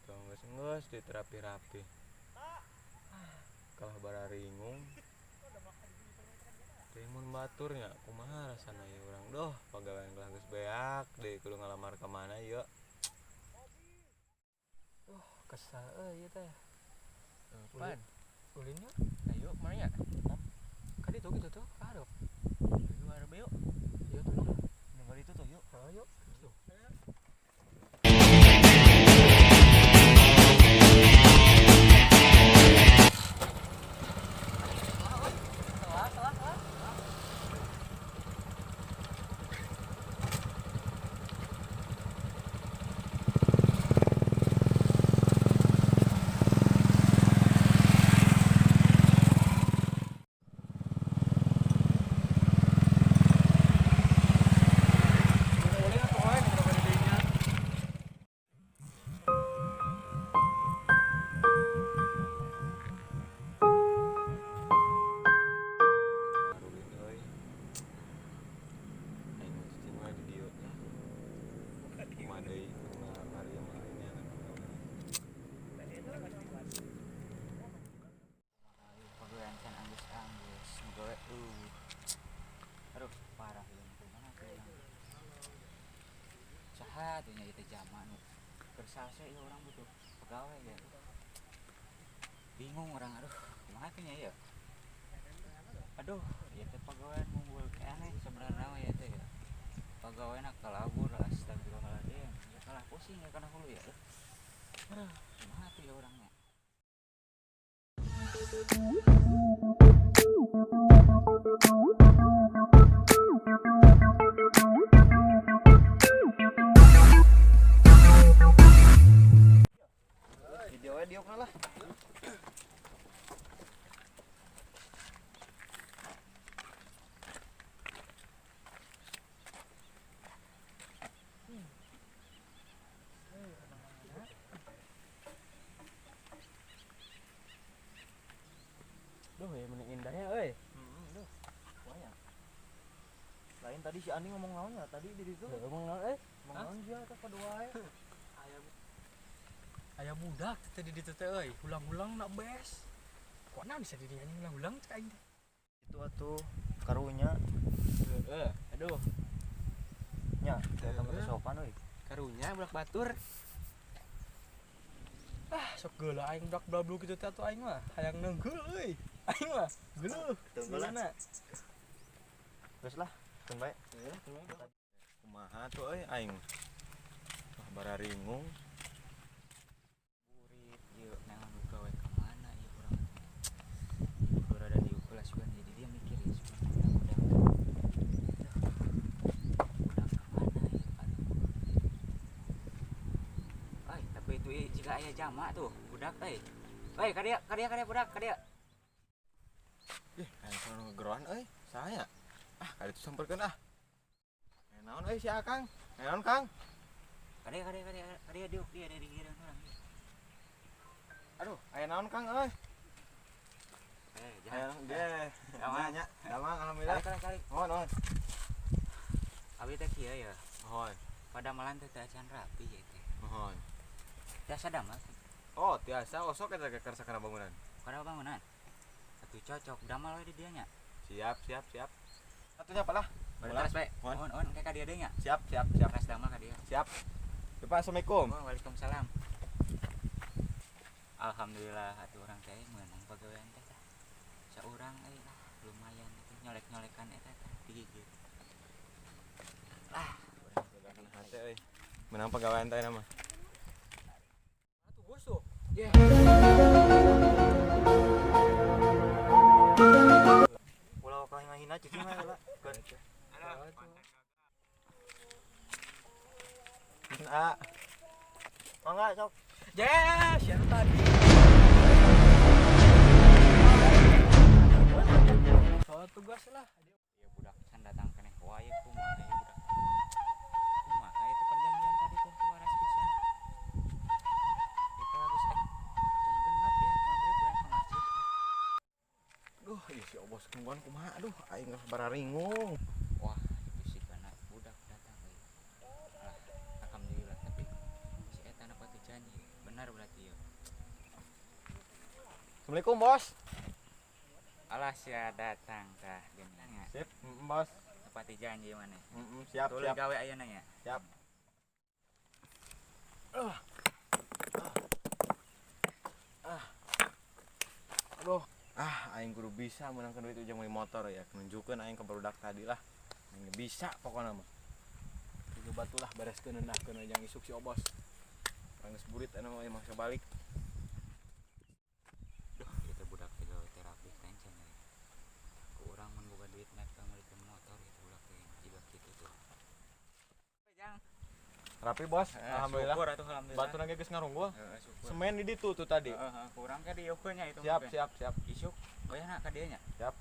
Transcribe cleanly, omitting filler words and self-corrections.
Kumaha tuh geus geus diterapi-rapi. Kalah bararingung. Teuing mun batur nya kumaha rasana ieu urang doh pagawean kalah geus beak deui kudu ngalamar ka mana ieu. Oh, kesal euy ieu teh. Pan. Ulin nya? Ayo kemana ya? Ka ditu kitu tuh, ka hareup. Ayo hareup yuk. Ieu tuh lah. Nunggu itu tuh yuk. Ayo. Tuh. Atunya itu zaman bersase ya orang butuh pegawai ya. Bingung orang, aduh kumaha teh nya ya. Aduh, ieu teh pegawai ngumpul keneh sebenarnya mah ya teh ya. Pegawai na kalabur astagfirullahaladzim. Ya kalah pusing ya kana hulu ya. Aduh, kumaha teh ya orangnya. Diokna lah. Duh, ya mending indahnya euy. Duh. Wah. Lain tadi si Ani ngomong naon ya tadi di situ. Ngomong naon euy? Ngomong naon sia eta kadua wae. Aya budak teh di ditu teh euy, hulang-hulang nak bes. Kok naon bisa di dinya hulang-hulang cek aing teh. Itu atuh karunya. Heeh, aduh. Nya, eta mah sopan euy. Karunya budak batur. Ah, sok geula aing budak blablu kitu teh atuh aing mah, hayang neunggeul euy. Aing mah geuleuh. Teunggeul. Geus lah, keun bae. Kumaha tuh euy aing. Wah bararingung. Jika aya jama tuh budak euy. Euy ka dieu, ka dieu, ka dieu budak, ka dieu. Ih, aya nu ngegeroan euy, saha nya? Ah, ka ditu samperkeun ah. Aya naon euy si Akang? Aya naon Kang? Ka dieu, ka dieu, ka dieu, ka dieu diuk dia di gigireun urang. Aduh, aya naon Kang euy? Eh, aya ge. Damang nya. Damang alhamdulillah. Kali kali. Mohon, mohon. Abi teh kieu ya. Mohon. Padamalan teh teu acan rapi ya teh. Mohon. Tiasa damel. Oh, tiasa osok eta ge kersa kana bangunan. Kana bangunan. Atuh cocok damel we di dieu nya. Siap, siap, siap. Atunya apalah? Terus bae. Mohon, mohon ke ka dieu deui nya. Siap, siap, siap. Keras damel ka dieu. Siap. Bapak, assalamualaikum. Waalaikumsalam. Alhamdulillah atuh urang teh meunang pagawean teh tah. Saurang euy lah lumayan atuh nyolek-nyolekan eta tah digigit. Ah, urang hate euy. Meunang pagawean teh mah. Tuh. Yeah. Pulau kah ngahina cicing mah heula. A. Mangga sok. Yes, yang tadi. Soal tugas lah. Ya budak can datang keneh wae kumaha ya budak. Kumaha ya perjanjian tadi teh waras pisan. Duh, ieu si Obos kungguan kumaha aduh aing geus bararingung. Wah, itu si kana budak datang euy. Lah, alhamdulillah tapi si eta na pati janji. Benar berarti ya. Assalamualaikum, Bos. Alah sia datang tah geuning nya. Sip, Bos. Tepati janji maneh. Siap, Tuluy siap. Gawe ayeuna nya. Siap. Aduh, ah aing kudu bisa meunangkeun duit ujang meuli motor ya. Nunjukkeun aing ke barudak tadi lah. Aing bisa pokona mah. Kudu batu lah bereskeun neunahkeun ujang isuk si Obos. Urang geus burit anu mah mangsa balik. Duh, ieu teh budak teh gawe teh rapih kencan euy. Ku urang mun boga duit naik ka meulikeun motor ieu teh budak teh jiga kitu tuh. Jang. Rapi, Bos. Alhamdulillah. Syukur atuh alhamdulillah. Batu nage geus ngarunggul. Heeh, syukur. Semen di ditu tuh tadi. Heeh, ku urang ke dieukeun nya itu. Siap, siap, siap. Isuk, bayarna ka dieu nya. Siap.